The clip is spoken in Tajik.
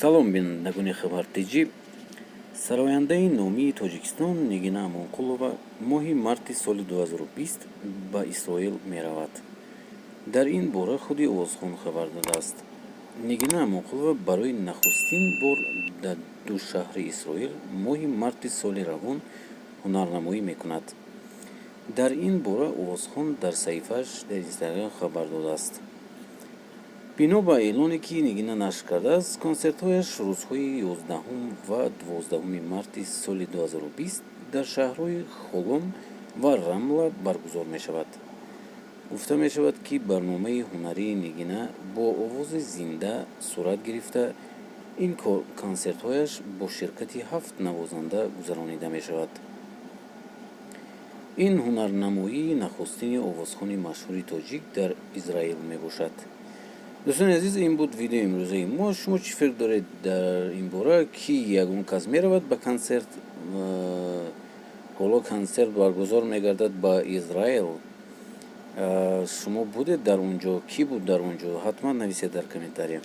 Салом, бинандагони Хабар ТЖ. Сарояндаи номии Тоҷикистон Нигина Амонқулова моҳи марти соли 2020 ба Исроил меравад. Дар ин бора худи овозхон хабар додааст. Нигина Амонқулова барои нахустин бор дар ду шаҳри Исроил моҳи марти соли равон ҳунарнамоӣ мекунад. Дар ин бора овозхон дар саҳифааш дар Инстаграм хабар додааст. Бино ба эълоне, ки Нигина нашр кардааст, консертҳояш рӯзҳои 11 ва 12 марти соли 2020 дар шаҳрҳои Холон ва Рамла баргузор мешавад. Гуфта мешавад, ки барномаи ҳунарии Нигина бо овози зинда сурат гирифта, ин консертҳояш бо ширкати ҳафт навозанда гузаронида мешавад. Ин ҳунарнамоии нахустини овозхони машҳури тоҷик дар Израил мебошад. Дӯстони азиз, ин буд видеои имрӯзаи мо. Шумо чӣ фикр доред дар ин бора? Ки ягон кас меравад ба консерт? Ҳоло консерт баргузор мегардад ба Израил. Шумо будед дар он ҷо? Кӣ буд дар он ҷо? Ҳатман нависед дар комментария.